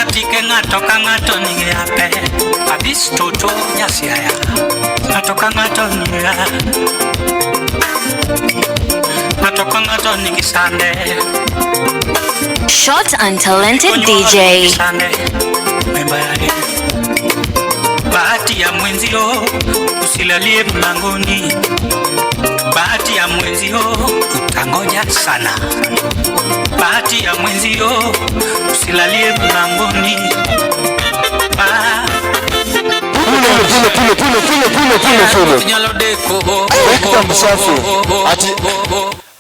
Atike ng'ato ka ng'ato nigi yape. Adis toto nyasiaya. Ng'ato ka ng'ato nigi Ng'ato ka ng'ato nigi sande. Short and talented DJ. Sande. Memba. Bahati ya mwenzio usilalie mlangoni. Bahati ya mwenzio utangoja sana. Bahati ya mwenzio usilalie mlangoni. Ba Pule pule pule pule pule pule pule. Nyalo deko. Victor Msafi. Ati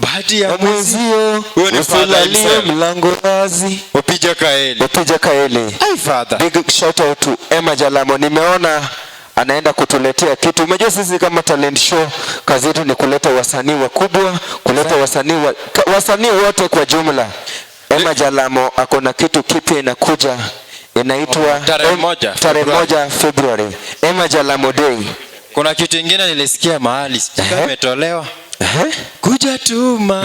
bahati ya Mwenzio Huyo ni father usilalie himself. Mlango wazi. Opija Kaeli. Opija Kaeli. Ai, father. Big shout out to Emma Jalamo. Nimeona anaenda kutuletea kitu. Umejua sisi kama talent show kazi yetu ni kuleta wasanii wakubwa, kuleta wasanii wote kwa jumla. Emma Jalamo ako na kitu kipya inakuja, inaitwa Tarehe 1 tarehe Februari. 1 February. Emma Jalamo Day. Kuna kitu ingine nilisikia mahali, sijui kama imetolewa. Kuja tuma.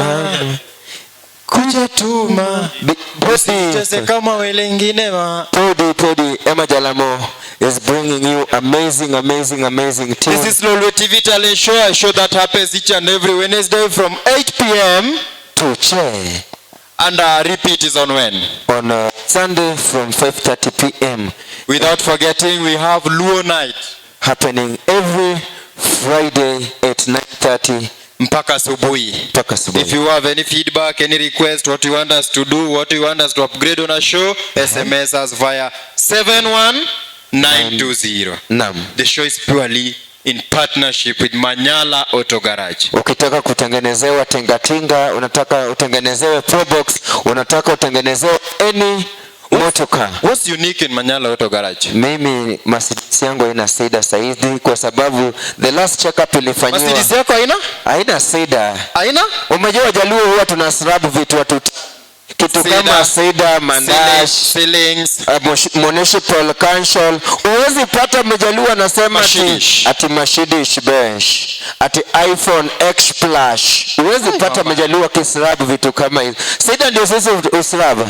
Kuja tuma. Usicheze Podi, kama wale wengine ma. Podi, Podi, Emma Jalamo is bringing you amazing, amazing, amazing tune. This is Lolwe TV Talent Show, a show that happens each and every Wednesday from 8 p.m. To chair and repeat is on when? On Sunday from 5:30 p.m. Without forgetting, we have Luo Night happening every Friday at 9:30 mpaka asubuhi. Mpaka asubuhi. If you have any feedback, any request, what you want us to do, what you want us to upgrade on a show, SMS us via 71920. Naam. The show is purely in partnership with Manyala Auto Garage. Ukitaka kutengenezewa tingatinga, unataka utengenezewe Probox, unataka utengenezewe any motoka. What's unique in Manyala Auto Garage? Mimi Mercedes yangu haina shida saizi kwa sababu the last checkup ilifanyiwa. Mercedes yako haina? Haina shida. Haina? Umejua Wajaluo huwa tunasrabu vitu watu kitu Sida. Kama sida, mandash, Ceilings. Municipal council. Huwezi pata Mjaluo anasema ati, Mashidish. Ati Mercedes Benz, ati iPhone X Plus. Huwezi pata Mama. Mjaluo akisrabu vitu kama hizo. Sida ndio sisi usrabu.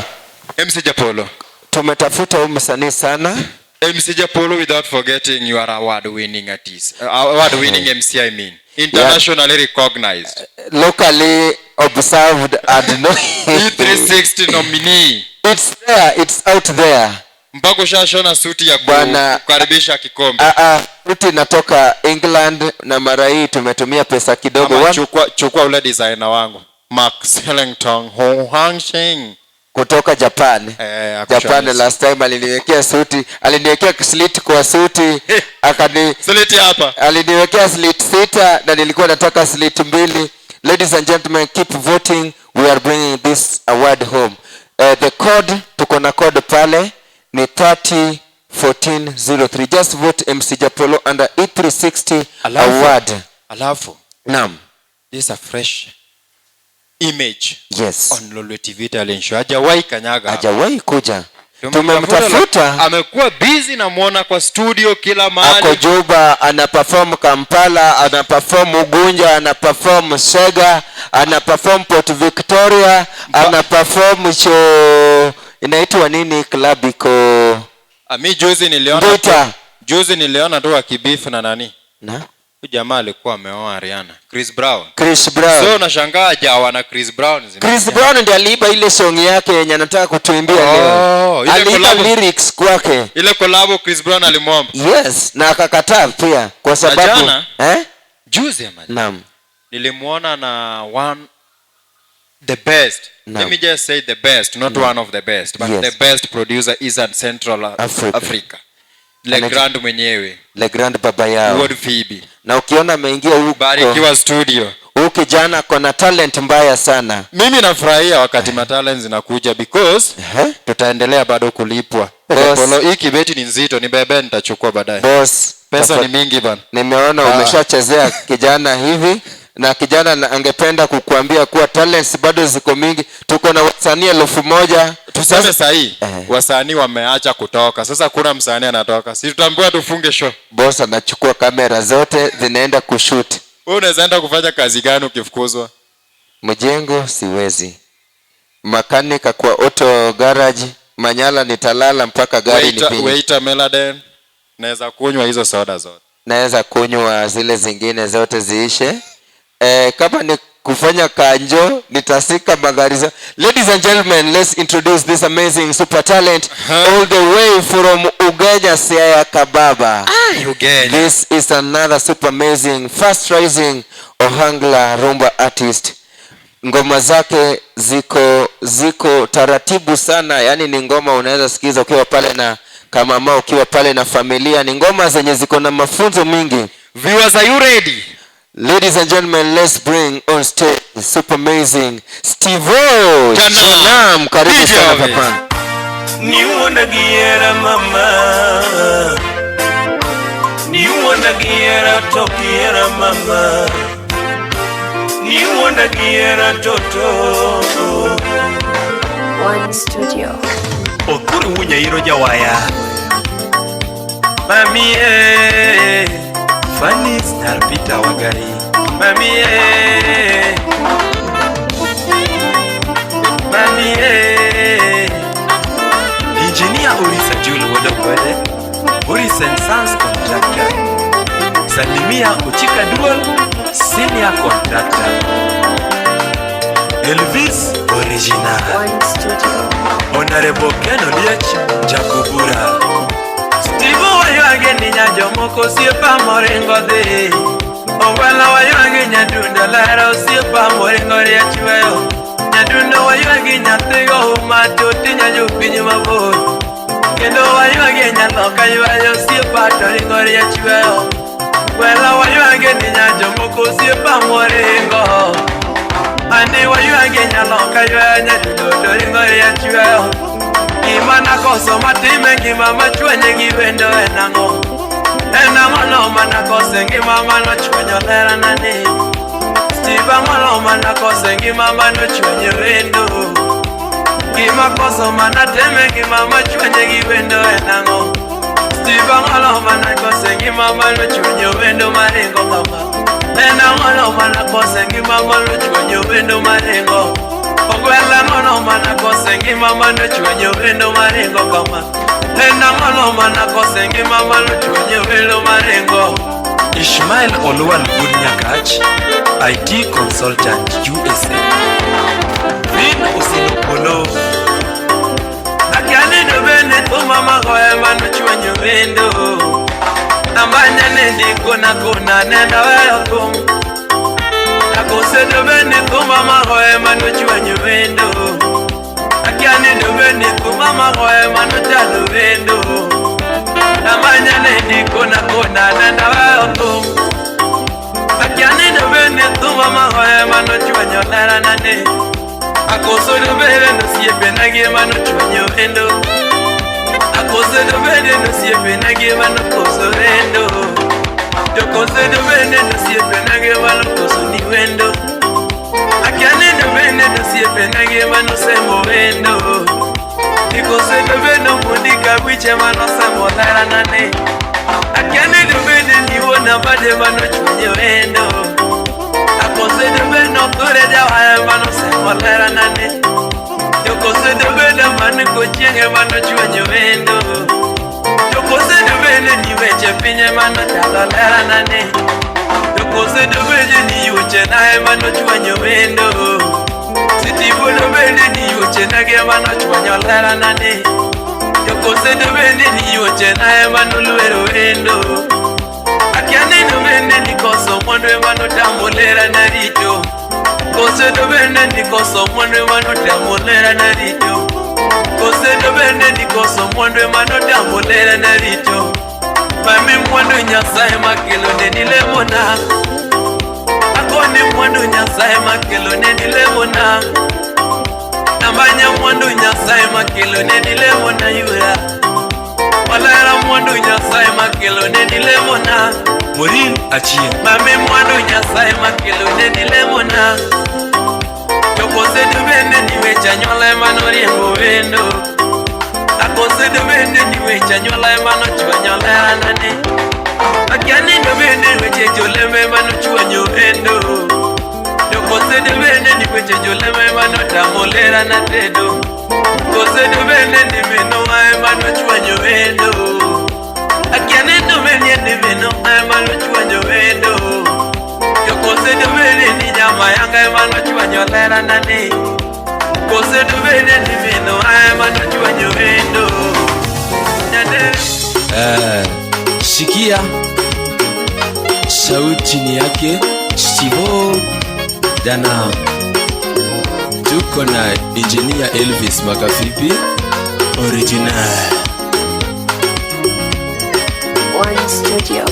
MC Japolo. Tumetafuta huyu msanii sana. MC Japolo, without forgetting you are award winning artist. Award winning MC, I mean. Internationally recognized. Locally observed and no. E360 nominee. It's there, it's out there. Mpaka ushashona suti ya Bwana- kukaribisha kikombe. Ah, ah, suti inatoka England na mara hii tumetumia pesa kidogo. Ama chukua, chukua ule designer wangu. Mark Sellington Hong Hang Sheng. Kutoka Japan. Eh, akushona Japan suti. last time aliniwekea suti, aliniwekea slit kwa suti, akani Slit hapa. Aliniwekea slit sita na nilikuwa nataka slit mbili. Ladies and gentlemen, keep voting. We are bringing this award home. The code, tuko na code pale ni 301403. Just vote MC Japolo under E360 award. Alafu Naam. This is a fresh image on Lolwe TV Talent Show. Hajawahi kanyaga hapa. Hajawahi kuja. Tumemtafuta. Tumemtafuta. Amekuwa busy, namuona kwa studio kila Ako mahali. Juba, ana perform Kampala, ana perform Ugunja, ana perform Sega, ana perform Port Victoria, ana perform show inaitwa nini, club iko Ah, mi juzi niliona Ndita. tu, juzi niliona tu akibeef na nani? Na Huyu jamaa alikuwa ameoa Rihanna, Chris Brown. Chris Brown. So unashangaa jawa na Chris Brown Chris Brown ndiye aliiba ile song yake yenye anataka kutuimbia Oh, leo. ile Aliiba lyrics kwake. Ile collab Chris Brown alimwomba. Yes, na akakataa pia kwa sababu Jana? Eh? Juzi ama Naam. nilimuona na one the best. Naam. Let me just say the best, not one of the best, but the best producer is in Central Africa. Africa. Legrand mwenyewe. Legrand baba yao. Lord Phoebe. Na ukiona ameingia huko, Barikiwa studio. Huyu kijana kona talent mbaya sana. Mimi nafurahia wakati matalent zinakuja because tutaendelea bado kulipwa. Boss. Polo, hii kibeti ni nzito, ni bebe nitachukua baadaye. Boss, Pesa ni mingi bana. Nimeona Ah. umeshachezea kijana hivi na kijana angependa kukuambia kuwa talents bado ziko mingi. Tuko na wasanii 1000. Tuseme sahii wasanii wameacha kutoka. Sasa kuna msanii anatoka. Si tutaambiwa tufunge show. Boss anachukua kamera zote zinaenda kushoot. Wewe unaweza enda kufanya kazi gani ukifukuzwa? Mjengo siwezi. Makanika kwa auto garage. Manyala nitalala mpaka gari Waiter, nipige. waiter Meladen, naweza kunywa hizo soda zote. Naweza kunywa zile zingine zote ziishe. Kama ni kufanya kanjo nitasika magari za. Ladies and gentlemen, let's introduce this amazing super talent all the way from Ugenya, Siaya Kababa. Ugenya. This is another super amazing fast rising Ohangla rumba artist. Ngoma zake ziko taratibu sana, yani ni ngoma unaweza sikiza ukiwa pale na kamama, ukiwa pale na familia. Ni ngoma zenye ziko na mafunzo mingi. Viewers, are you ready? Ladies and gentlemen, let's bring on stage super amazing Steve-O Janam. Janam. Karibu DJ sana Elvis. papa. Niwuonda gi hera mama. Niwuonda gi hera to gi hera mama. Niwuonda gi hera toto. One Studio. Othuru Wunyairo jawaya. Mami eh, Fanis nyar Peter Wagari. Mami eh, Mami eh. Engineer Orisa Jule Wodogwede, Boris and Sons Contractor. Salimia Uchika Dual, Senior Contractor. Elvis Original. One Studio. Honorable Ken Oliech Jakobura. Steve waywage ni nyajomoko osiepa moringo dhi. Ogwala waywagi nyadundo lero osiepa moringo riech weyo. Nyadundo waywagi nyathigo uma toti nyajopiny mabor. Kendo waywagi nyaloka ywayo osiepa to ringo riech weyo. Gwela waywagi ni nyajomoko osiepa moringo. Andi waywagi nyaloka ywayo nyadundo to ringo riech weyo. Gima nakoso matime ngima machwenye gi wendo en ang'o? En ang'o no manakose ngima manochwenyo lerana ni? Steve ang'o no manakose ngima manochwenyo wendo? Gima koso manatime ngima machwenye gi wendo en ang'o? Steve ang'o no manakose ngima manochwenyo wendo maringo kama? En ang'o no manakose ngima manochwenyo wendo maringo? Ogwela ang'o manakose ngima manochwenyo wendo maringo kama? En ang'o manakose ngima manochwenyo wendo maringo? Ishmael Olwal Wuod Nyakach, IT Consultant USA. Vin Osino Polo. Akianindo bende thuma magoye manochwenyo wendo. Nambanya nendi kona kona nenda weyo thum. Akosedo bende thuma magoye manochwenyo wendo. Akianindo bende thuma magoye manochalo wendo. Nambanya nendi kona kona nenda weyo thum. Akianindo bende thuma magoye manochwenyo lerana ne. Akosedo bende nosiepe nagi manochwenyo wendo. Akosedo bende nosiepe nagi manokoso wendo. Jokosedo bende nosiepe nagi manokoso ni wendo. Akianindo bende nosiepe nagi manosemo wendo. Ikosedo bende omundika wiche manosemo lerana ne. Akianindo bende niwuona bade manochwenyo wendo. Akosedo bende othure jawaya manosemo lerana ne. Jokosedo bende man kochienge manochwenyo wendo. Jokosedo bende ni weche pinye manochalo lerana ne. Jokosedo bende ni yuoche nae manochwenyo wendo. Sitibulo bende ni yuoche nage manochwenyo lerana ne. Jokosedo bende ni yuoche nae manolwero wendo. Akianeno bende ni koso mwandu manotamo lerana rito. Kosedo bende ni koso mwandu manotamo lerana rito. Kosedo bende ni koso mwandu manotamo lerana rito. Mami mwandu Nyasaye makelo ne nilemona. Akoni mwandu Nyasaye makelo ne nilemona. Nambanya mwandu Nyasaye makelo ne nilemona yura. Walera mwandu Nyasaye makelo ne nilemona. Morin Achien. Mami mwandu Nyasaye makelo ne nilemona. Jokosedo bende ni weche anyuola manoriembo wendo. Akosedo bende ni weche anyuola manochwenyo lerana ne. Akianindo bende weche jolembe manochwenyo wendo. Jokosedo Kose debende ni weche joleme manotamolera na tedo. Kose debende ni mino manochwanyo wendo. Akia nendo menye ni mino manochwanyo wendo. Kose debende ni nyama yanga manochwanyo lera nani. Kose debende ni mino manochwanyo wendo. Shikia sauti ni yake Stivo Dana. Tuko na engineer Elvis Makafipi original. One Studio.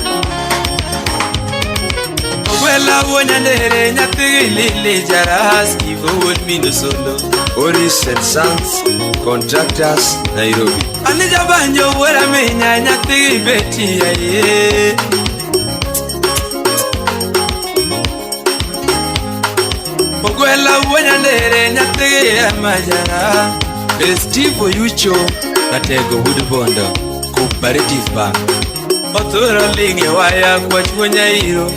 Wela wonyandere nyathigi jara Stivo wuod mino solo. Oris and Sons Contractors Nairobi. Anija banjo wera minya nyathigi beti aye. Ogwela wonyandere nyathigi majara Stivo Yucho Natego Wood Bondo Cooperative Bank. Othuro linge waya kwa chuonya iro.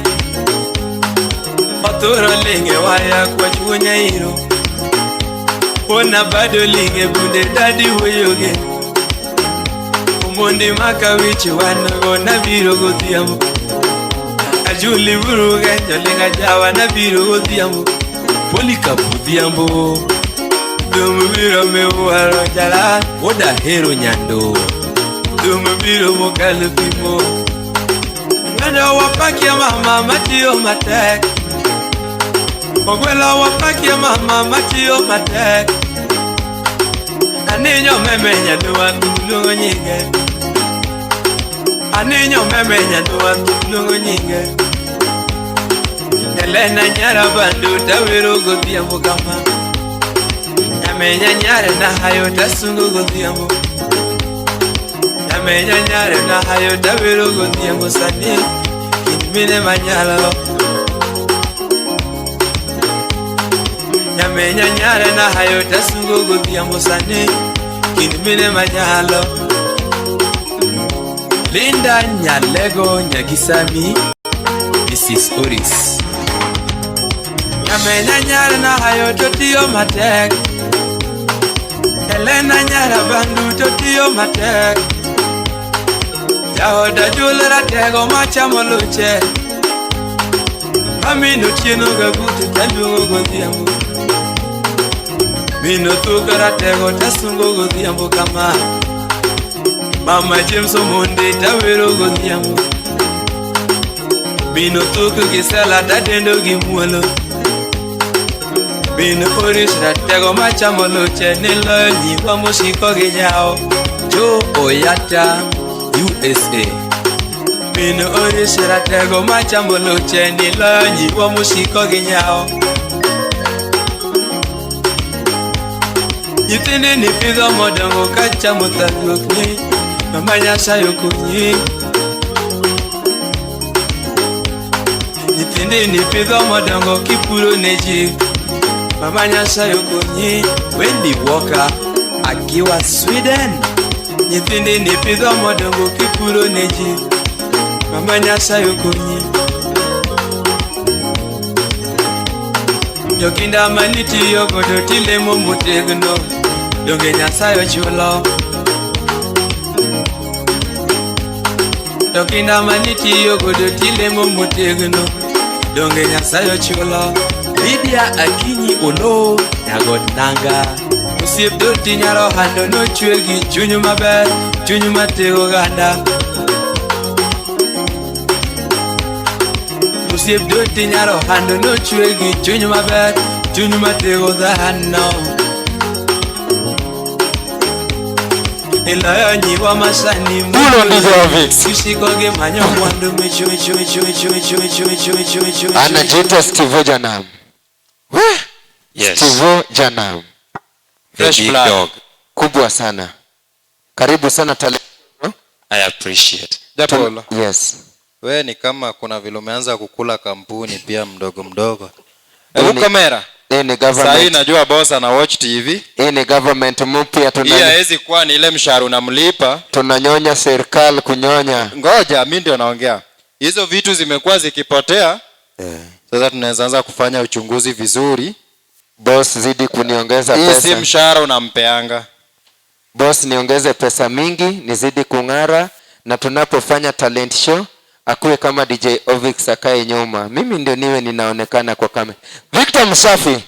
Othuro linge waya kwa chuonya iro. Ona bado linge bunde dadi wuyoge. Omondi makawichi wanago nabiro godhiambo. Ajuli buruge nyolinga jawa nabiro godhiambo. Polika budhiambo. Dumu biro mewaro jala. Oda hero nyando. Dumu biro mokalo pimo. Ngano wapakia mama matiyo matek. Ogwela wapakia mama matiyo matek. Aninyo meme nyaduwa luongo nyinge. Aninyo meme nyaduwa luongo nyinge. Elena nyara bandu tawero godhiambo kama. Nyamenya nyare na hayo tasungu godhiambo. Nyamenya nyare na hayo tawero godhiambo sani. Kinmine manyalo. Nyamenya nyare na hayo tasungu godhiambo sani. Kinmine manyalo. Linda Nyalego Nyagisami Mrs. Oris. Nyamenya nyare na hayo totiyo matek. Elena nyara bandu totiyo matek. Jaoda jule ratego machamo luche. Amino chieno gagutu taluongo godhiambo. Mino thuka ratego tasungo godhiambo kama. Mama James Omondi tawero godhiambo. Mino thuka gi sela tadendo gi muolo. Mino Oris ratego machamo luche ni loyo nyiwa mosiko gi nyao. Joe Oyata USA. Mino Oris ratego machamo luche ni loyo nyiwa mosiko gi nyao. Nyithindi ni pidho modongo kachamo thagruok ni. Mama Nyasaye okonyi. Nyithindi ni pidho modongo kipuro ne ji. Mama Nyasaye okonyi. Wendy Walker akiwa Sweden. Nyithindi ni pidho modongo kipuro ne ji. Mama Nyasaye okonyi. Jokinda manitiyo godo tilemo motegno. Donge Nyasaye ochulo. Jokinda manitiyo godo tilemo motegno. Donge Nyasaye ochulo. Lydia Akinyi Olo Nyagodnanga. Osiep doti nyaro hando nochwe gi chuny maber, chuny matego oganda. Osiep doti nyaro hando nochwe gi chuny maber, chuny matego dhano. Iloyo nyiwa masani Hulo ndivyo Vix. Usiko gi manyo mwandu michu michu michu michu michu michu michu michu michu. Anajiita Stivo Janam. Yes. Stivo Janam. The big dog. Kubwa sana. Karibu sana tale. I appreciate. Japolo. Yes. We ni kama kuna vile umeanza kukula kampuni pia mdogo mdogo. Hebu kamera. Hii ni Sasa hii government. najua boss ana watch TV. Hii ni government mpya Hii haiwezi kuwa ni ile mshahara unamlipa. Tunanyonya serikali kunyonya. Ngoja mimi ndio naongea. Hizo vitu zimekuwa zikipotea. Sasa tunaweza anza kufanya uchunguzi vizuri. Boss, zidi kuniongeza Hii si pesa. mshahara unampeanga. Boss, niongeze pesa mingi, nizidi kung'ara, na tunapofanya talent show akuwe kama DJ Ovix, akae nyuma, mimi ndio niwe ninaonekana kwa kamera. Victor Msafi,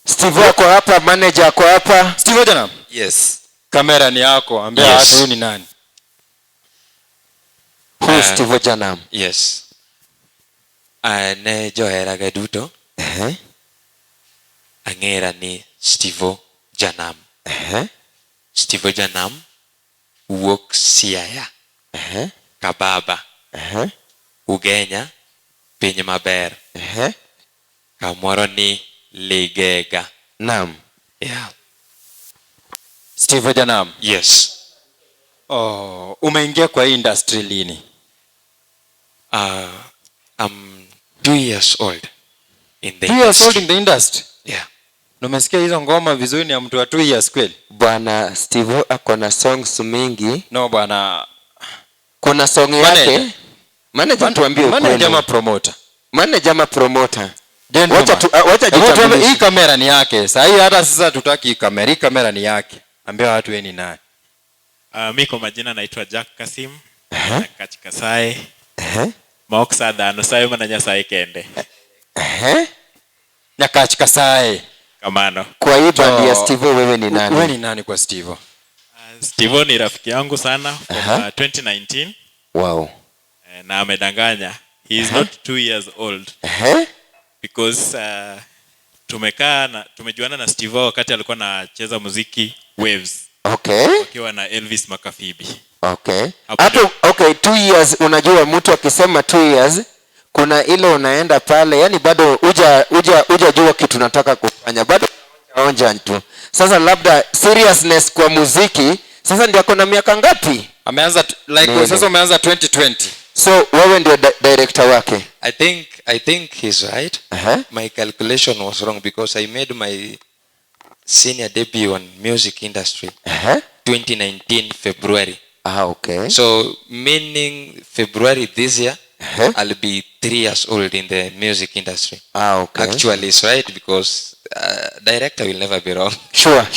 Steve wako hapa, manager ako hapa. Steve Ojanam, Yes. kamera ni yako, ambia Yes. watu huyu ni nani. Who is Steve Ojanam? Yes. Ne joheraga duto ang'era ni Stevo Janam. Stevo Janam wuok Siaya, Kababa, Ugenya, piny maber. Kamoro ni Ligega. Naam. Yeah. Steve Ojanam. Yes. Oh, umeingia kwa hii industry lini? I'm 2 years old in the 2 years old industry. in the industry. Yeah. Na umesikia hizo ngoma vizuri ni ya mtu wa 2 years kweli? Bwana Steve ako na songs mingi. No bwana. Kuna song Manager. yake. Manager, tuambie Manager ukweli. ama promoter? Manager ama promoter? Gentleman. Wacha Hebu tuambie, jitambulishe. hii kamera ni yake. Sasa hii hata sasa tutaki hii kamera. Hii kamera ni yake. Ambia watu wewe ni nani. Mi kwa majina naitwa Jack Kasim Nyakach Kasaye ma ok sa dhano sayo mana Nyasaye kende. Nyakach Kasaye. Kamano. Kwa hii band ya To- Steve, wewe ni nani? Wewe ni nani kwa Steve? Steve ni rafiki yangu sana from 2019. Na amedanganya. He is not 2 years old because tumekaa na tumejuana na Steve wakati alikuwa anacheza muziki Waves wakiwa na Elvis Makafibi. Hapo. Hapo okay, 2 years, unajua mtu akisema 2 years kuna ile unaenda pale, yani bado uja uja hujajua kitu nataka kufanya, bado onja tu. Sasa labda seriousness kwa muziki, sasa ndio ako na miaka ngapi? Ameanza like Nini? sasa umeanza 2020. So wewe ndio director wake. I think he's right. My calculation was wrong because I made my senior debut on music industry 2019 February. Ah, okay. So meaning February this year I'll be 3 years old in the music industry. Ah, okay. Actually, it's right because director will never be wrong. Sure.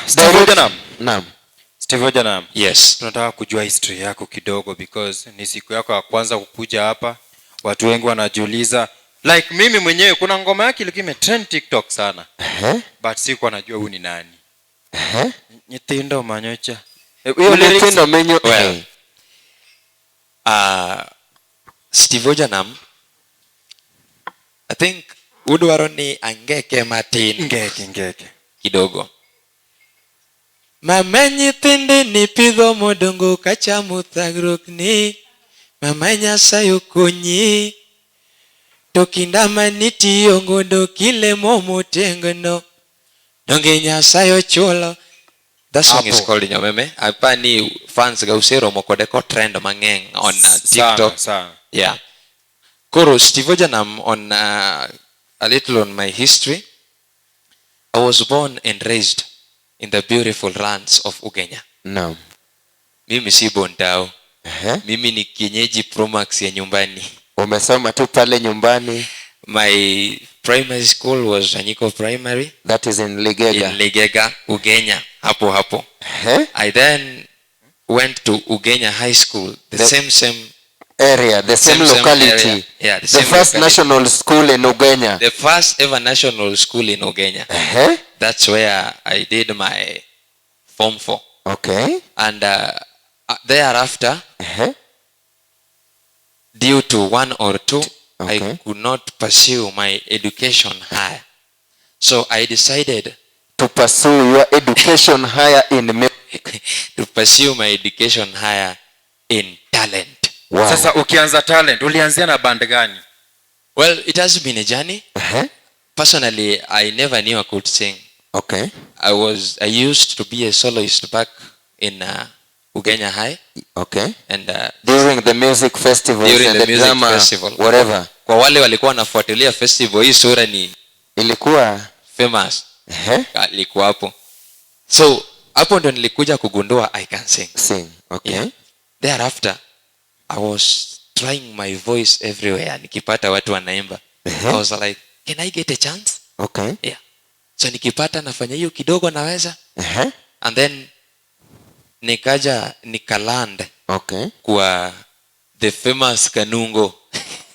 Steve Ojanam. Naam. Steve Ojanam. Yes. Tunataka kujua history yako kidogo because ni siku yako ya kwanza kukuja hapa. Watu wengi wanajiuliza, like mimi mwenyewe kuna ngoma yake ilikuwa imetrend TikTok sana. But sikuwa najua huyu ni nani. Nyithindo manyocha. Hiyo lyrics- Nyithindo menyo. Well, Steve Ojanam, I think udwaro ni angeke matin. Ngeke ngeke. Kidogo. Mama, nyithinde ni pidho modongo kachamo thagruok ni mama, Nyasaye okonyi to kinda manitiyo godo kilemo motegno donge Nyasaye ochulo. That song is Hapo. called Nyomeme. Apani fans ga useromo kode ko trend mang'eny on TikTok. Sana, sana. Yeah. Koro Steve Ojanam, on a little on my history. I was born and raised in the beautiful lands of Ugenya. Naam. Mimi si bontao. Mimi ni kienyeji Promax ya nyumbani. Umesoma tu pale nyumbani. My primary school was Anyiko Primary. That is in Ligega. In Ligega, Ugenya, hapo hapo. I then went to Ugenya High School, the same area, the same, Same locality. Area. Yeah, the The same first locality. National school in Ugenya. The first ever national school in Ugenya. That's where I did my Form 4. And thereafter, due to one or two, I could not pursue my education higher. So I decided to pursue your education higher in music. To pursue my education higher in talent. Wow. Sasa ukianza talent, ulianzia na band gani? Well, it has been a journey. Personally, I never knew I could sing. I used to be a soloist back in Ugenya High. And During the music festivals during and the the music drama, festival. Whatever. Kwa wale walikuwa wanafuatilia festival, hii sura ni ilikuwa famous. Alikuwa hapo. So hapo ndo nilikuja kugundua I can sing. Sing. Okay. Yeah. Thereafter, I was trying my voice everywhere, nikipata watu wanaimba. I was like, "Can I get a chance?" Yeah, so nikipata nafanya hiyo kidogo naweza. And then nikaja nikaland kwa the famous Kanungo.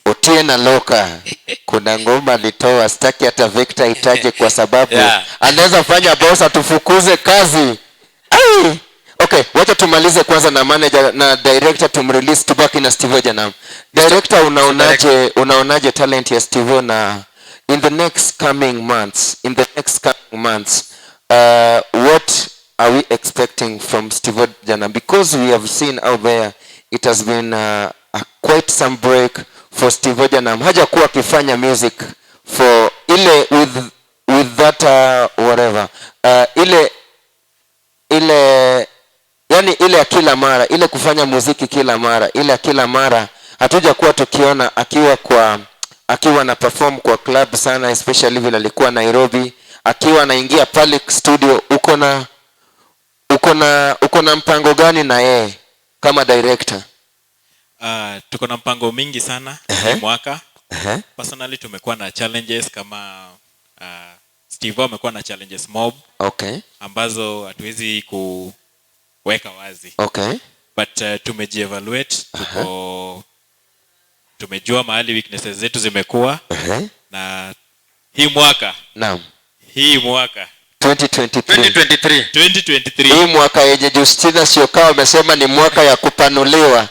Otieno Loka. Kuna ngoma alitoa, sitaki hata Victor itaje kwa sababu anaweza fanya boss atufukuze kazi. Ai! Okay, wacha tumalize kwanza na manager na director, tumrelease, tubaki na Steve Janam. Director, unaonaje talent ya Steve na in the next coming months, what are we expecting from Steve Janam? Because we have seen out there it has been a quite some break for Steve Janam. Hajakuwa akifanya music for ile with that whatever ile yani ile ya kila mara, ile kufanya muziki kila mara, ile ya kila mara hatujakuwa tukiona akiwa na perform kwa club sana, especially vile alikuwa Nairobi akiwa anaingia pale studio. Uko na mpango gani na yeye kama director? Tuko na mpango mingi sana hii mwaka. Personally, tumekuwa na challenges kama Steve amekuwa na challenges mob ambazo hatuwezi kuweka wazi. But tumejievaluate, tuko tumejua mahali weaknesses zetu zimekuwa na hii mwaka, hii mwaka 2023. 2023. 2023. Hii mwaka yenye Justina Siokaa amesema ni mwaka ya kupanuliwa.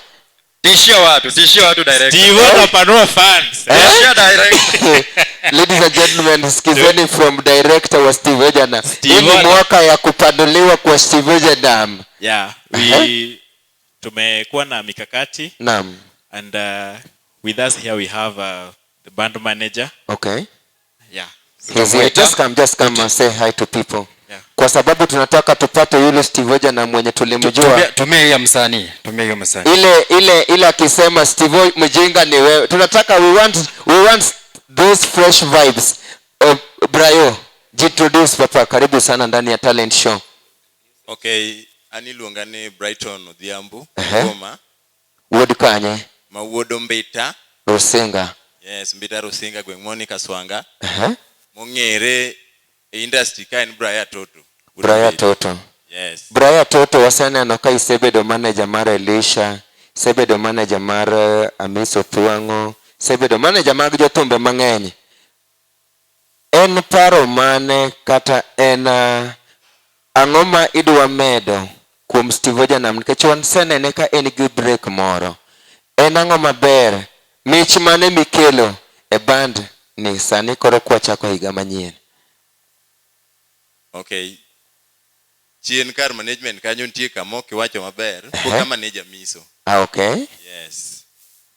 Tishia watu, director. Steve anapanua fans. Eh? Tishia director. Ladies and gentlemen, sikizeni from director wa Steve Jana. Steve Hii ni Ojana. mwaka ya kupanuliwa kwa Steve Jana. Yeah, we tumekuwa na mikakati and with us here we have the band manager. Yeah. He's here. Just come and say hi to people. Yeah. Kwa sababu tunataka tupate yule Steve Jana mwenye tulimjua. Tumia hiyo msanii. Tumia hiyo msanii. Ile akisema, "Steve mjinga ni wewe." Tunataka we want those fresh vibes. Brayo, jintroduce papa, karibu sana ndani ya talent show. Okay, an iluonga ni Brighton Odhiambo, Goma, Wuod kanye? Ma wuod Mbita. Rusinga. Yes, Mbita Rusinga, gweng' moni Kaswanga. Mong'ere e industry ka en Brian Toto. Wuod Brian Mbita. Toto. Yes. Brian Toto, waseneno ka isebedo manager mar Elisha, isebedo manager mar Amis Othuang'o, isebedo manager mag jothumbe mang'eny. En paro mane kata en ang'o ma idwa medo kuom Steve Ojanam, nikech wasenene ka en gi break moro. En ang'o maber? Mich mane mikelo e band ni sani koro kwachako higa manyien? Okay. Chien kar management kanyo nitie kama ok iwacho maber, pok a manager Miso. Ah, okay. Yes.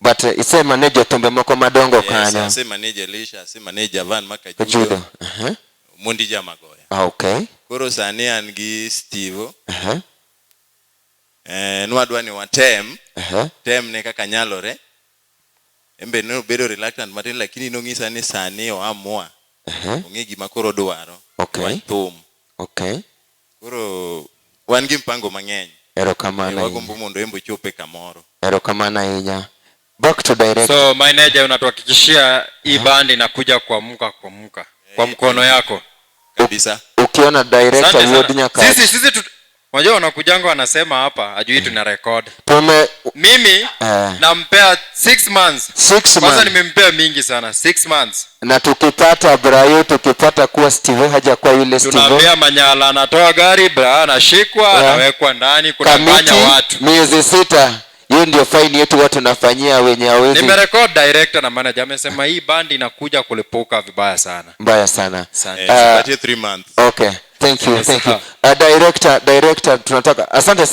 But ise manage jothumbe moko madongo Yes, kanyo. ase manage Elisha, ase manage Van Makajudo. Kajudo. Mondi Jamagoya. Ah, okay. Koro sani an gi Steve. Nwadwa ni watem, tem ne kaka nyalore. En be nobedo reluctant matin, lakini nong'isa ni sani oamua. Ong'e gima koro odwaro. Wach thum. Koro wan gi mpango mang'eny. Erokamano ahinya. Wagombo mondo en be ochope kamoro. Erokamano ahinya. Back to director. So manager, unatuhakikishia hii band inakuja kuamka kuamka kwa mkono yako? Kabisa. Ukiona director Asante Wuod sana. Nyakach. Sisi unajua wanakujanga wanasema hapa ajui tuna record. Tume Mimi nampea 6 months. 6 Kwanza months. nimempea mingi sana, 6 months. Na tukipata Brayo, tukipata kuwa Steve hajakuwa yule Steve. Tunaambia Manyala anatoa gari, Bra anashikwa, anawekwa ndani, kudanganya Kamiti watu. miezi 6. Hiyo ndio faini yetu watu tunafanyia wenye hawezi. Nimerecord director na manager amesema hii band inakuja kulipuka vibaya sana. Mbaya sana. Asante. Tupatie 3 months. Okay. Thank you, Yes, thank you. sir. Director, tunataka, asante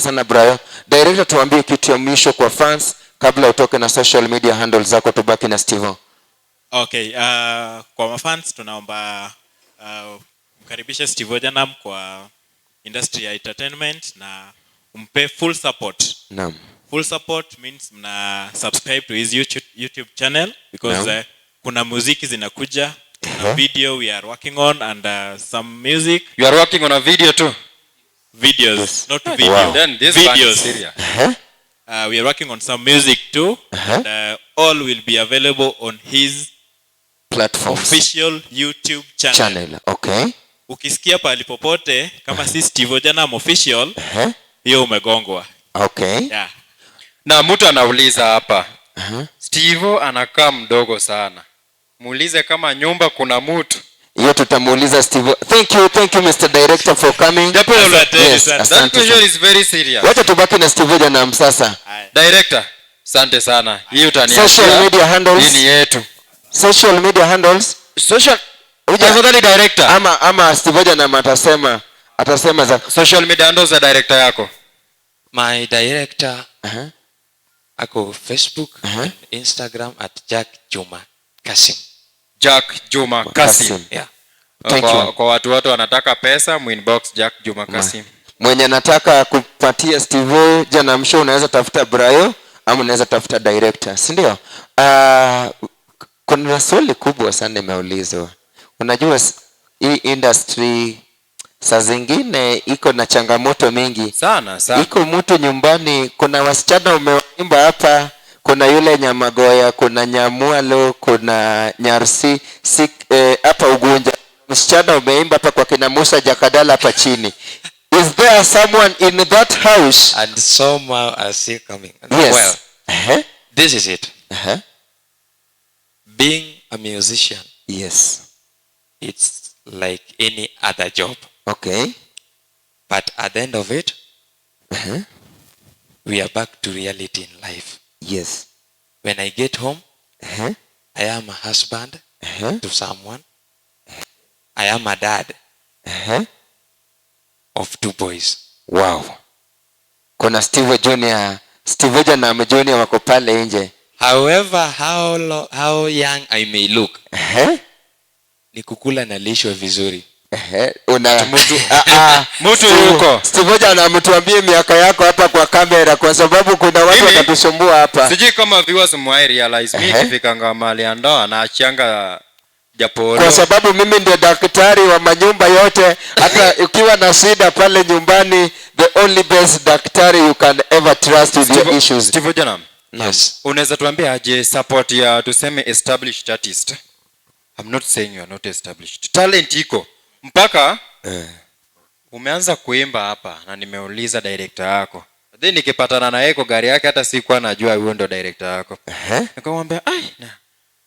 sana Brayo. Director, tuambie kitu ya mwisho kwa fans kabla utoke na social media handles zako, tubaki na Steve. Okay, kwa mafans tunaomba mkaribishe Steve Ojanam kwa industry ya entertainment na umpe full support. Full support means mna subscribe to his YouTube channel because kuna muziki zinakuja, kuna video we are working on and some music. You are working on a video too? Videos, Yes. not video. Wow. Then this band is Videos. serious. We are working on some music too. And all will be available on his platforms, official YouTube channel. Channel. Okay. Ukisikia pahali popote kama si Steve Janam official, hiyo umegongwa. Okay. Yeah. Na mtu anauliza hapa. Steve anakaa mdogo sana. Muulize kama nyumba kuna mtu. Hiyo tutamuuliza Steve. Thank you Mr. Director for coming. Asante Yes, sana. That asante question sana. is very serious. Wacha tubaki na Steve Janam sasa. Director, asante sana. Hii utaniachia. Social media handles. Hii ni yetu. Social media handles. Social Uja- Tafadhali director. Ama Steve Janam atasema za Social media handles za director yako. My director ako Facebook and Instagram at Jack Juma Kasim. Jack Juma Kasim. Kasim. Yeah. Thank you. Kwa watu wote wanataka pesa, muinbox Jack Juma Kasim. Mwenye anataka kupatia Steve Janam show unaweza tafuta Brayo ama unaweza tafuta director, si ndio? Kuna swali kubwa sana imeulizwa. Unajua hii industry saa zingine iko na changamoto mingi sana sana. Iko mtu nyumbani, kuna wasichana umewaimba hapa, kuna yule Nyamagoya, kuna Nyamwalo, kuna Nyarsi hapa Ugunja. Msichana umeimba hapa kwa kina Musa Jakadala hapa chini. Is there someone in that house? And some are still coming. Yes. Well, this is it. Being a musician. Yes. It's like any other job. Okay. But at the end of it, we are back to reality in life. Yes. When I get home, I am a husband to someone. I am a dad of 2 boys. Wow. Kuna Steve Junior, Steve Junior na Junior wako pale nje. However, how young I may look, ni kukula na lishwe vizuri. Una Mtu yuko. Steve Junior anamtuambie miaka yako hapa kwa kamera kwa sababu kuna watu watatusumbua hapa. Sijui kama viewers mwai realize mimi nikifikanga mahali ya ndoa na achianga Japoro. Kwa sababu mimi ndio daktari wa manyumba yote, hata ukiwa na shida pale nyumbani, the only best daktari you can ever trust with your issues. Steve Janam. Yes. Unaweza tuambia aje support ya tuseme established artist? I'm not saying you are not established. Talent iko. Mpaka umeanza kuimba hapa na nimeuliza director yako. Then nikipatana na yeye kwa gari yake hata sikuwa najua huyo ndo director yako. Nikamwambia, "Ai, na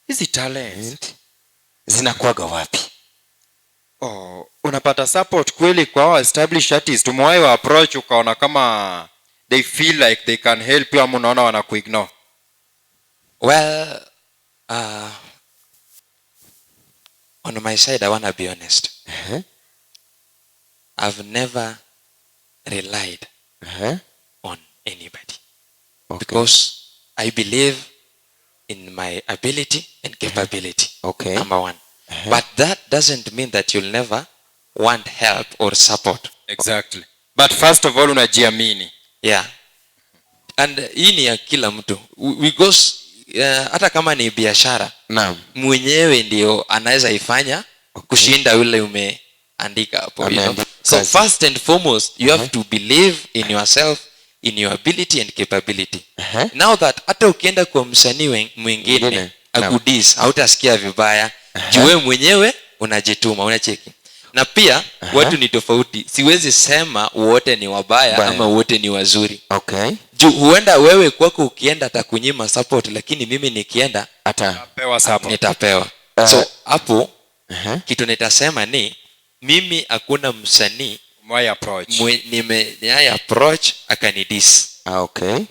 hizi talents zinakuwaga wapi?" Oh, unapata support kweli kwa hao established artist? Umewahi wa approach ukaona kama they feel like they can help you ama unaona wanakuignore? Well, on my side I want to be honest. I've never relied on anybody. Because I believe in my ability and capability. Number one. But that doesn't mean that you'll never want help or support. Exactly. But first of all unajiamini. Yeah. And hii ni ya kila mtu. Because hata kama ni biashara, mwenyewe ndio anaweza ifanya kushinda yule umeandika hapo, you know? Ameandika So kazi. first and foremost, you have to believe in yourself, in your ability and capability. Now that hata ukienda kwa msanii mwingine Mwingine. akudis, hautasikia vibaya. Juu wewe mwenyewe unajituma, unacheki. Na pia watu ni tofauti. Siwezi sema wote ni wabaya Baya. ama wote ni wazuri. Juu huenda wewe kwako ukienda atakunyima support, lakini mimi nikienda Atapewa support. Nitapewa. So hapo kitu nitasema ni mimi hakuna msanii Mwa approach. Nime approach akanidis.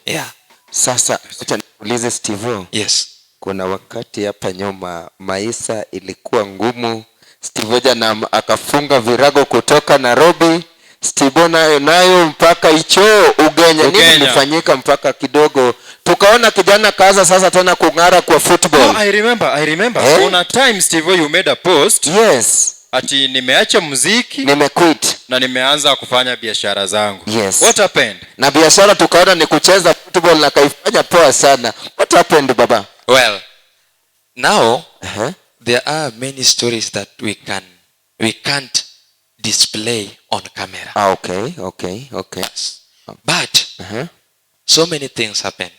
Yeah. Sasa acha nikuulize Steve. Yes. Kuna wakati hapa nyuma maisha ilikuwa ngumu. Steve Janam akafunga virago kutoka Nairobi. Steve nayo mpaka icho Ugenya. Nini Ugenya. ilifanyika mpaka kidogo tukaona kijana kaza sasa tena kung'ara kwa football. Oh, I remember. Kuna time Steve you made a post. Yes. Ati nimeacha muziki, nimequit na nimeanza kufanya biashara zangu. Yes. What happened? Na biashara tukaona ni kucheza football na kaifanya poa sana. What happened baba? Well, now there are many stories that we can't display on camera. Okay. Yes. But So many things happened.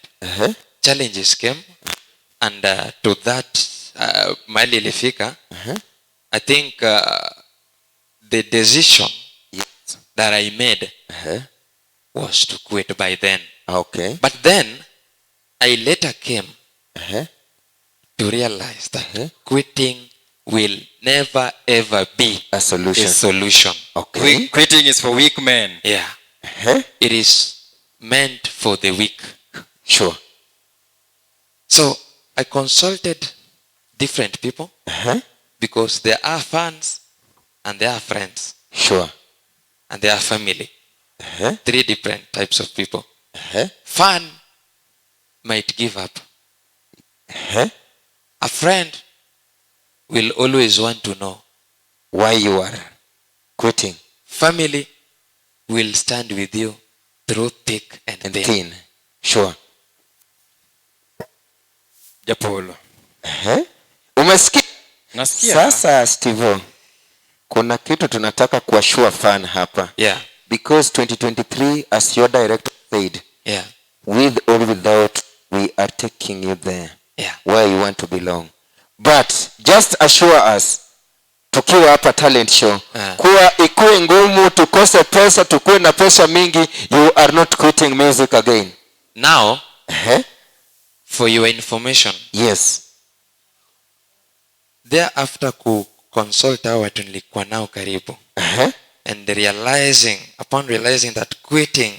Challenges came, and to that mahali ilifika, I think the decision that I made was to quit by then. But then I later came to realize that quitting will never ever be a solution. A solution. Quitting is for weak men. Yeah. It is meant for the weak. Sure. So I consulted different people because there are fans and there are friends. Sure. And there are family. Three different types of people. Fan might give up. A friend will always want to know why you are quitting. Family will stand with you through thick and thin. Thin. Sure. Japolo. Umesikia? Nasikia. Sasa Steve, kuna kitu tunataka kuashua fan hapa. Yeah. Because 2023, as your director said, Yeah. with or without, we are taking you there. Yeah. Where you want to belong. But just assure us, tukiwa hapa talent show, kuwa ikuwe ngumu, tukose pesa, tukuwe na pesa mingi, you are not quitting music again. Now, for your information. Yes. Thereafter ku consult hao watu nilikuwa nao karibu. And upon realizing that quitting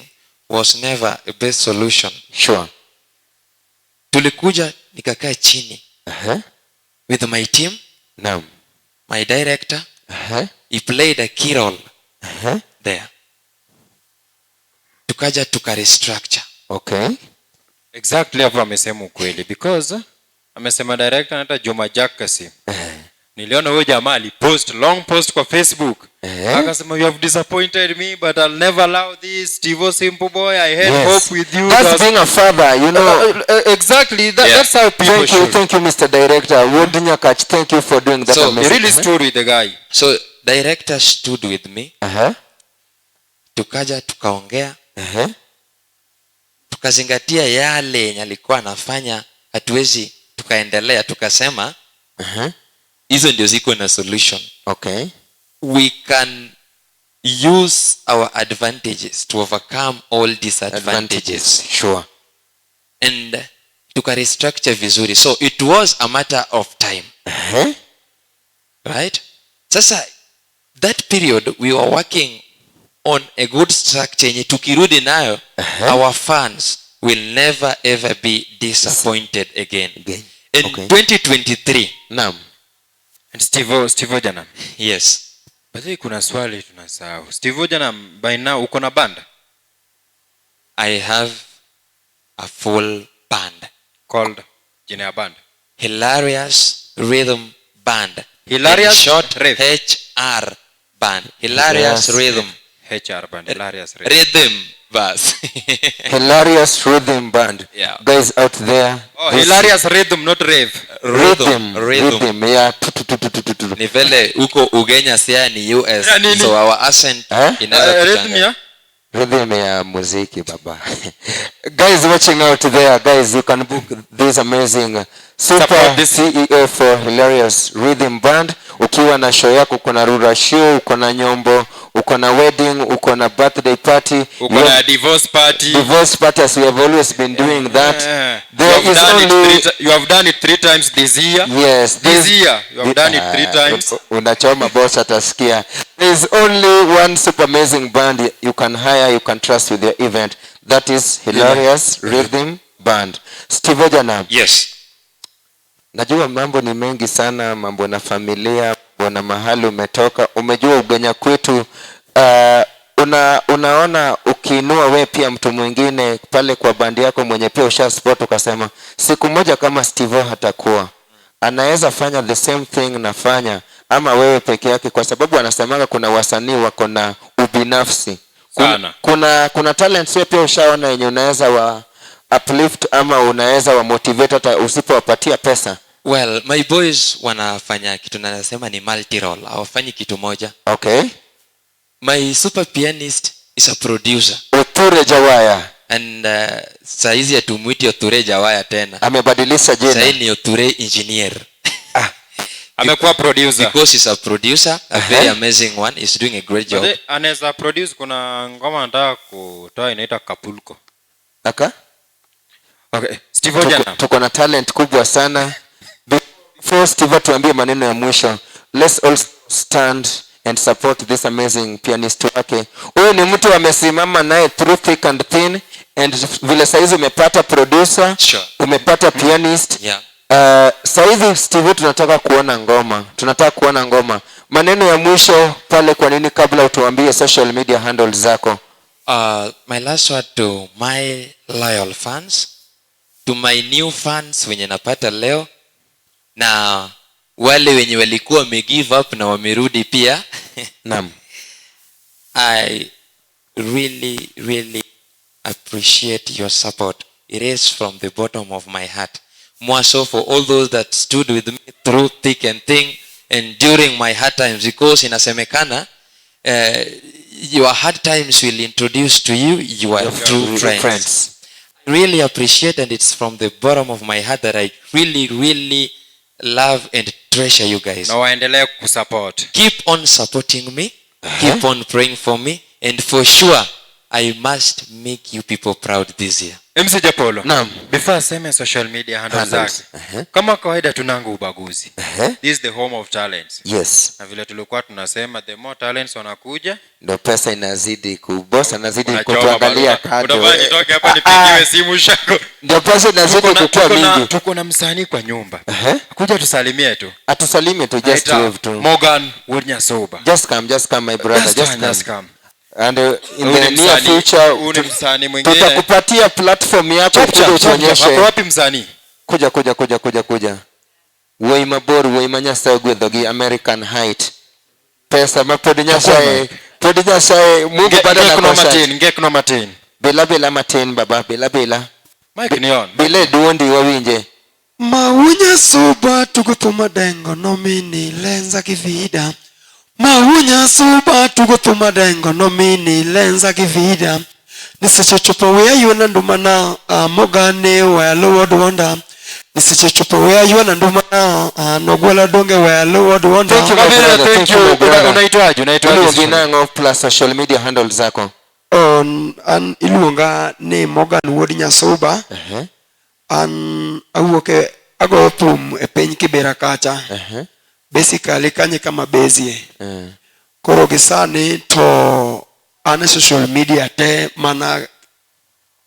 was never a best solution. Sure. Tulikuja nikakaa chini. With my team. Naam. My director. He played a key role there. Tukaja tuka restructure. Okay. Exactly, hapo amesema ukweli because amesema director anaitwa Juma Jakasi. Niliona huyo jamaa alipost long post kwa Facebook. Akasema, "You have disappointed me, but I'll never allow this. Stivo Simple Boy, I had hope with you." That's being a father. Exactly. That's how people Thank you, should. thank you, Mr. Director. Wood Nyakach, thank you for doing that. So, amazing. He really stood with the guy. So director stood with me. Tukaja tukaongea. Tukazingatia yale yenye alikuwa anafanya, hatuwezi tukaendelea, tukasema hizo ndio ziko na solution. We can use our advantages to overcome all disadvantages. Advantages. Sure. And tuka restructure vizuri. So it was a matter of time. Right? Sasa that period we were working on a good structure yenye tukirudi nayo, our fans will never ever be disappointed again. Again. In 2023. Naam. And Steve Janam. Yes. By the way, kuna swali tunasahau. Steve Janam, by now uko na band? I have a full band. Called jina ya band? Hilarious Rhythm Band. Hilarious In short, Rhythm. HR Band. Hilarious Rhythm. HR Band. Hilarious Rhythm. Rhythm bus. Hilarious Rhythm Band. Yeah. Guys out there. Oh, this Hilarious Rhythm, not rave. Rhythm, Rhythm, rhythm. rhythm, yeah. Tu, tu, tu, tu, tu, tu, tu. Ni vile huko Ugenya sia ni US. Ya nini? So our accent Eh? inaweza Rhythm kuchanganya. ya? Rhythm ya muziki baba. Guys watching out there, guys, you can book this amazing super Support this. CEO for Hilarious Rhythm Band. Ukiwa na show yako, uko na rura show, uko na nyombo, uko na wedding, uko na birthday party, uko na divorce party. Divorce party, as we have always been doing that. Yeah. There You have is done it only you have done it 3 times this year. Yes, This this year you have done it 3 times. Unachoma boss atasikia. There is only one super amazing band you can hire, you can trust with your event. That is Hilarious Rhythm Band. Steve Ojanam. Yes. Najua mambo ni mengi sana, mambo na familia, mambo na mahali umetoka. Umejua Ugenya kwetu, unaona ukiinua we pia mtu mwingine pale kwa bandi yako mwenye pia usha spot ukasema siku moja kama Steve hatakuwa anaweza fanya the same thing nafanya ama wewe peke yake, kwa sababu anasemaga kuna wasanii wako na ubinafsi. Sana. Kuna talents wewe pia ushaona yenye unaweza wa uplift ama unaweza wa motivate hata usipowapatia pesa. Well, my boys wanafanya kitu na nasema ni multi role, hawafanyi kitu moja. Okay. My super pianist is a producer. Oture Jawaya. And saizi hatumwiti Othure Jawaya tena. Amebadilisha jina. Sasa ni Othure Engineer. Amekuwa producer. Because he's a producer, a very amazing one. He's doing a great job. Anaweza produce, kuna ngoma anataka kutoa inaitwa Kapulko. Aka? Okay. Steve Ojana. Tuko na talent kubwa sana. Before Steve tuambie maneno ya mwisho, let's all stand and support this amazing pianist wake. Huyu ni mtu amesimama naye through thick and thin, and vile saizi umepata producer, sure, umepata pianist. Yeah. Saizi Steve tunataka kuona ngoma. Tunataka kuona ngoma. Maneno ya mwisho pale, kwa nini kabla utuambie social media handles zako? My last word to my loyal fans, to my new fans wenye napata leo, na wale wenye walikuwa wame give up na wamerudi pia. Naam. I really, really appreciate your support. It is from the bottom of my heart. More so for all those that stood with me through thick and thin and during my hard times, because inasemekana your hard times will introduce to you your true friends. I really appreciate, and it's from the bottom of my heart that I really, really love and treasure you guys. Na waendelee kusupport. Keep on supporting me. Keep on praying for me, and for sure I must make you people proud this year. MC Japolo. Naam. Before aseme social media handles zake. Kama kawaida tunanga ubaguzi. This is the home of talents. Yes. Na vile tulikuwa tunasema, the more talents wanakuja, ndio pesa inazidi kubosa, inazidi kutuangalia kando. Unafanya nitoke hapa nipigiwe simu shako. Ndio pesa inazidi kukua mingi. Tuko na msanii kwa nyumba. Kuja tusalimie tu. Atusalimie tu, just wave tu. Morgan Wunyasoba. Just come my brother, just come. And in the near future tutakupatia platform yako kuja utuonyeshe. Wapi msanii? Kuja. Wei mabor, wei manyasa gwedhogi American height. Pesa mapodi nyasaye, podi nyasaye Mungu bado na matin, ngekno matin. Bela matin baba, bela. Mike ni on. Bele duondi wawinje. Maunya suba tuguthuma dengo nomini lenza kivida. Maunya suba tuguthuma dengo nomini lenza kivida. Nisichochopo wea yuana ndumana mogane wea luo duonda. Nisichochopo wea yuana ndumana nogwela donge wea luo duonda. Thank you, thank you. Unaitwaje? Unaitwaje? Jina plus social media handles zako. An iluonga ni Morgan Wuod Nyasuba. An awuok ago thum e piny Kibera kacha. Basically kanye kama bezie. Koro gi sani to an e social media te mana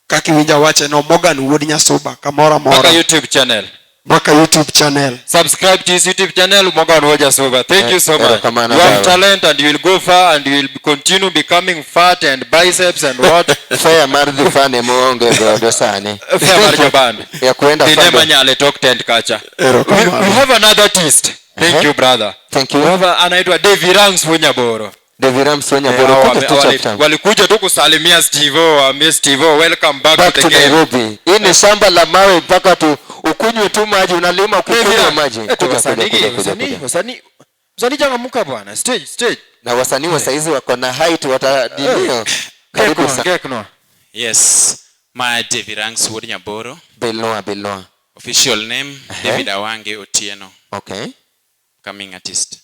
kaka iwinja wache no Morgan Wuod Nyasuba kamoro amora. Mpaka YouTube channel. Mpaka YouTube channel. Subscribe to his YouTube channel, Morgan Wuod Nyasuba. Thank you so much. You have talent and you will go far and you will continue becoming fat and biceps and what? Fair mar dhi fane muonge godo sani. Fair mar joband. Ya kuenda fando. Dinema nyale talk tent kacha. We have another artist. Thank you, brother. Thank you. We have anaitwa Davy Ranks Wonyaboro. Davy Ranks Wonyaboro. Walikuja tu kusalimia Steve O, waambie Steve O, welcome back to the game. Nairobi. Hii ni shamba la mawe mpaka tu ukunywe tu maji, unalima ukunywe maji. Wasanii changamuka bwana. Stage. Na wasanii wa saizi wako na height watadilio. Karibu sana. Yes, my Davy Ranks Wonyaboro. Beloa. Official name David Awange Otieno. Okay. Upcoming artist.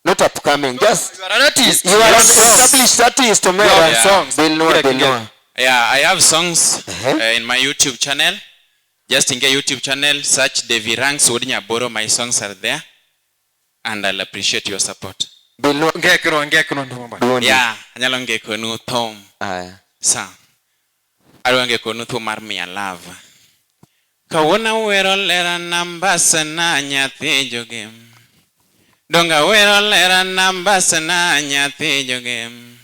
Not upcoming, just you are an artist. You are an established artist. You have songs. Beloa. Yeah, I have songs in my YouTube channel. Just in your YouTube channel, search Davy Ranks Wonyaboro. My songs are there, and I'll appreciate your support. Beloa. Ngekno. Yeah, anyalo ngekonu thum. Aya. Sa. Adwa ngekonu thum mar miya love. Kawuono wero lera nambasa na nyathi jogem. Donga wero lera nambasa na nyathi jogem.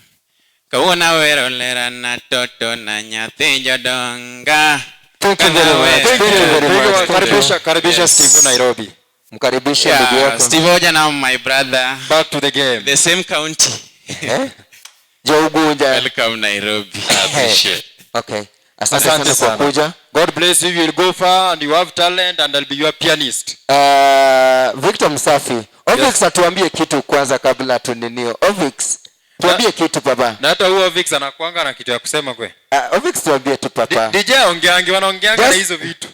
Kawuono wero lera na toto na nyathi jodonga. Thank you very much. Thank you very much. Karibisha Steve Nairobi. Mkaribishe ndugu yako. Steve Oja my brother. Back to the game. The same county. Jogunja. Welcome Nairobi. I appreciate. Okay. Asante sana kwa kuja. God bless you. You will go far and you have talent and I'll be your pianist. Victor Msafi. Ovix, atuambie kitu kwanza kabla tuninio. Ovix. Tuambie kitu baba. Na hata huo Ovix anakuanga na kitu ya kusema kwe. Ovix tuambie tu papa. DJ ongeangi, wanaongeanga na hizo vitu.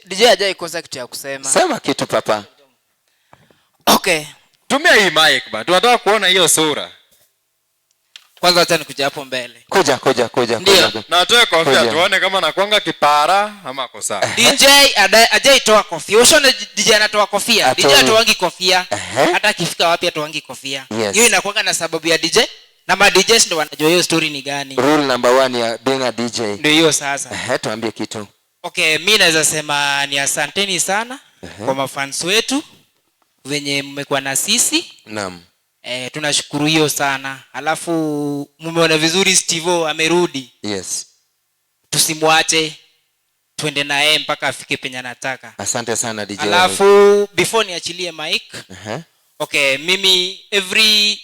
DJ hajai kosa kitu ya kusema. Sema kitu papa. Okay. Tumia hii mic ba. Tunataka kuona hiyo sura. Kwanza acha nikuja hapo mbele. Kuja. Na atoe kofia tuone kama anakuanga kipara ama ako sawa. DJ hajaitoa kofia. Ushone DJ anatoa kofia. DJ atoangi kofia. Hata akifika wapi atoangi kofia. Hiyo inakuanga na sababu ya DJ. Na ma DJs ndio wanajua hiyo story ni gani. Rule number 1 ya being a DJ. Ndio hiyo sasa. Tuambie kitu. Okay, mimi naweza sema ni asanteni sana kwa mafans wetu wenye mmekuwa na sisi. Naam. Tunashukuru hiyo sana. Alafu mmeona vizuri Stevo amerudi. Yes. Tusimwache, twende naye mpaka afike penye anataka. Asante sana DJ. Alafu before niachilie mic. Okay, mimi every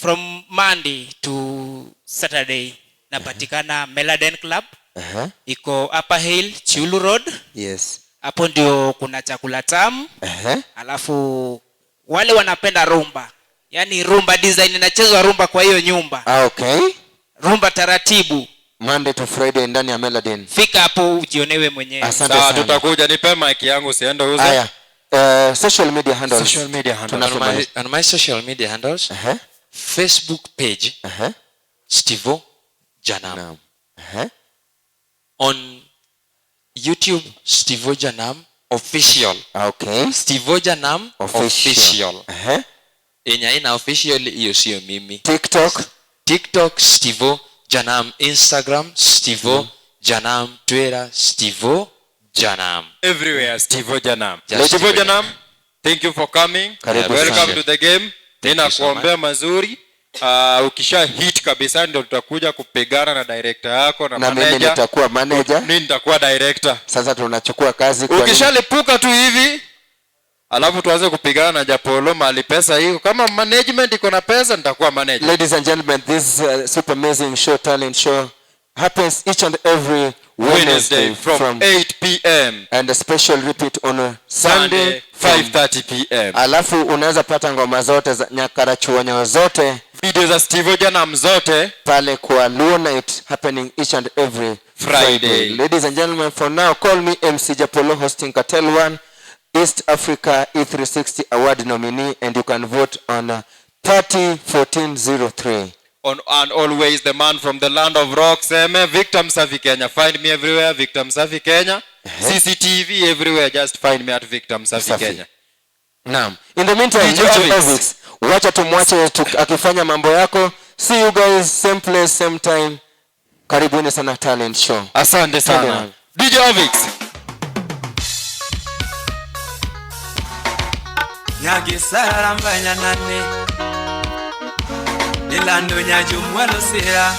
from Monday to Saturday napatikana Meladen Club. Iko Upper Hill, Chiulu Road. Yes. Hapo ndio kuna chakula tamu. Alafu wale wanapenda rumba. Yaani rumba design inachezwa rumba kwa hiyo nyumba. Okay. Rumba taratibu. Monday to Friday ndani ya Meladen. Fika hapo ujionewe mwenyewe. Asante sana. Tutakuja, nipe mic yangu usiende uze. Haya. Social media handles. Social media handles. On my social media handles. Facebook page. Stevo Janam. On YouTube, Stevo Janam Official. Okay. Stevo Janam Official. Yenye haina official hiyo sio mimi. TikTok Stevo Janam, Instagram Stevo Janam, Twitter Stevo Janam. Everywhere Stevo Janam. Stevo Janam, thank you for coming. Karibu. Welcome to the game. Nina kuombea mazuri. Ukisha hit kabisa ndio tutakuja kupigana na director yako na manager. Na mimi nitakuwa manager. Mimi nitakuwa director. Sasa tunachukua kazi kwa ukishalipuka tu hivi alafu tuanze kupigana na Japolo mali pesa hiyo. Kama management iko na pesa nitakuwa manager. Ladies and gentlemen, this super amazing show, talent show, happens each and every Wednesday from 8 p.m. and a special repeat on Sunday 5:30 p.m. Alafu unaweza pata ngoma zote za Nyakarachuonyo zote, video za Stevo Janam zote pale kwa Luo Night, happening each and every Friday. Ladies and gentlemen, for now call me MC Japolo, hosting Cartel 1 East Africa E360 Award nominee, and you can vote on 301403. On and always the man from the land of rocks, Victor Msafi Kenya. Find me everywhere, Victor Msafi Kenya. CCTV everywhere, just find me at Victor Msafi Kenya. Naam. In the meantime, Ovix, wacha tumwache akifanya mambo yako. See you guys same place same time. Karibuni sana talent show. Asante sana. DJ Ovix. Nyagisara mbanya nane. Nilando nyajumwalo sira.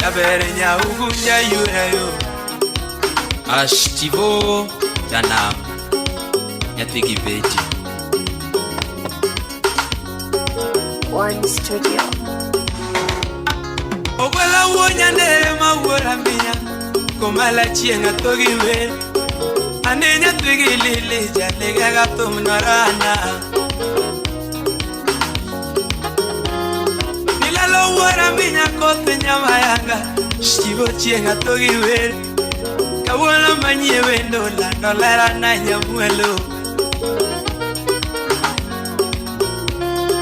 Yabere nyaugunya yurayo. Ashtivo Janam nyathigi beti. One Studio. Ogwela wuonya ndere ma wuora miya. Komala chieng' atho gi wer. Ane nyathi gi lili janega ga thum norana. Nilalo wuora minya koth nyamayanga. Stivo chieng' atho gi wer. Kawuono manyie wendo lando lera na nyamwelo.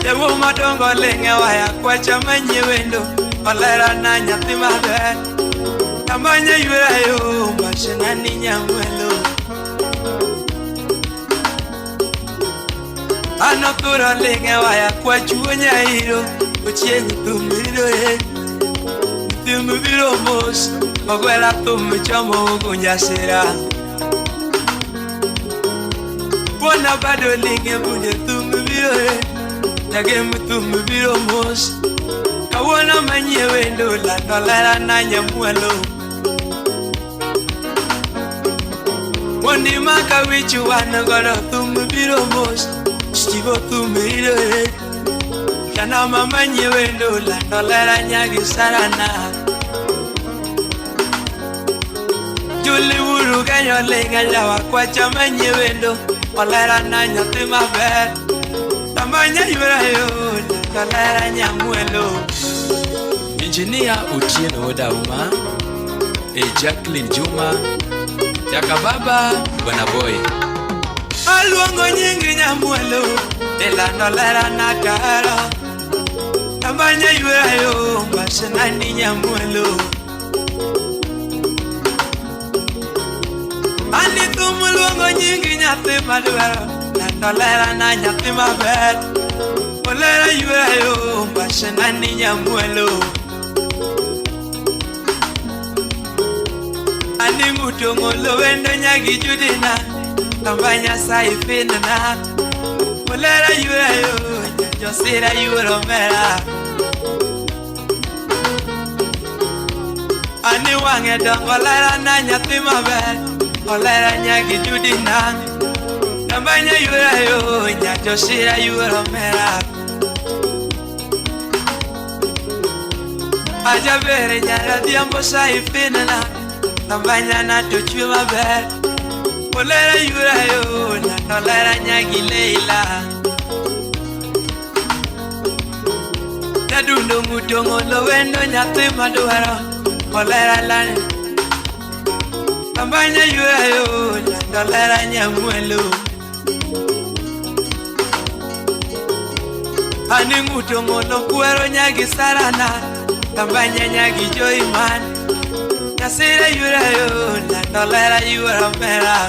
Jawuo madongo ling'e waya kwacha manyie wendo olera na nyathi maber. Amanye ywera yo mashina ni nyamwelo. Ano thuro ling'e waya kwachuo nyairo. Ochieng' thum rido e. Thum biro mos. Ogwela thum chomo ogunja sira. Buona bado ling'e bunde thum biro e. Jagem thum biro mos. Kawuono manyie wendo lando lera na nyamwelo. Mondi maka wichu wan godo thum biro mos. Stivo thum rido e. Janama manyie wendo lando lera nyagi sarana. Juli wuru kanyo ling'a jawa kwacha manyie wendo olera na nyathi maber. Tambanya yurayo Tolera nyamwelo. Engineer Otieno Odauma, e Jacqueline Juma, Jakababa Bwana Boy. Aluongo nyingi nyamwelo Delando lera nakaro. Tambanya yurayo Masenani nyamwelo. Ani tumuluongo nyingi nyathi madwaro Lando lera na nyathi maber. Olera yurayo Masenani nyamwelo. Ani ngutongolo wendo nyagi judina Tambanya saifina. Olera yurayo Josira yuro mera. Ani wange dongo lera na nyathi maber. Olera nyagi judina Tambanya yurayo Josira yuro mera. Ajabere nyara diambo saifina Tambanya na tochwe maber. Olera yurayo Tolera nyagi leila. Nadundo ngutongo lowendo nyathi madwaro Olera lane. Tambanya yurayo Tolera nyamwelo. Ani ngutongo lokwero nyagi sarana Tambanya nyagi joyman. Nyasira yurayo Tolera yura mera.